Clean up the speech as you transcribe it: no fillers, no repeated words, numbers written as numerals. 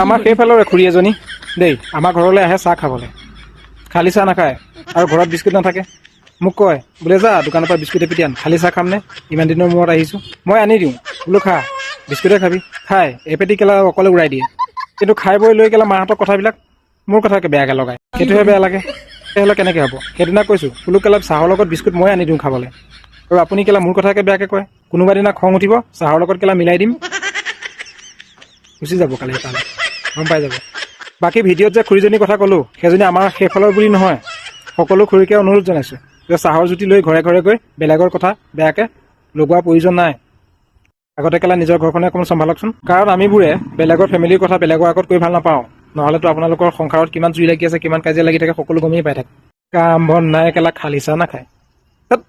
আমাৰ সেইফালৰ খুৰী এজনী দেই, আমাৰ ঘৰলৈ আহে চাহ খাবলৈ। খালী চাহ নাখায় আৰু ঘৰত বিস্কুট নাথাকে। মোক কয় বোলে, যা, দোকানৰ পৰা বিস্কুট এপেটি আন, খালী চাহ খামনে, ইমান দিনৰ মূৰত আহিছোঁ। মই আনি দিওঁ, বোলো খা, বিস্কুটে খাবি। খাই এপেটি কেলা অকলে উৰাই দিয়ে। কিন্তু খাই বৈ লৈ কেলা মাহঁতৰ কথাবিলাক মোৰ কথাকে বেয়াকৈ লগায়, সেইটোহে বেয়া লাগে। হ'লে কেনেকৈ হ'ব? সেইদিনা কৈছোঁ বোলো, কেলা চাহৰ লগত বিস্কুট মই আনি দিওঁ খাবলৈ আৰু আপুনি কেলা মোৰ কথাকে বেয়াকৈ কয়। কোনোবা দিনা খং উঠিব, চাহৰ লগত কেলা মিলাই দিম, গুচি যাব কালি তালৈ, গম পাই যাব। বাকী ভিডিঅ'ত যে খুৰীজনীৰ কথা ক'লোঁ, সেইজনী আমাৰ সেইফালৰ বুলি নহয়, সকলো খুৰীকে অনুৰোধ জনাইছোঁ যে চাহৰ জুতি লৈ ঘৰে ঘৰে গৈ বেলেগৰ কথা বেয়াকৈ লগোৱাৰ প্ৰয়োজন নাই। আগতে কেলা নিজৰ ঘৰখনে অকণমান চম্ভালকচোন। কাৰণ আমিবোৰে বেলেগৰ ফেমিলিৰ কথা বেলেগৰ আগত কৈ ভাল নাপাওঁ। নহ'লেতো আপোনালোকৰ সংসাৰত কিমান জুই লাগি আছে, কিমান কাজিয়া লাগি থাকে, সকলো গমেই পাই থাকে। কাম বন নাই, কেলা খালী চাহ নাখায়। ধেৎ।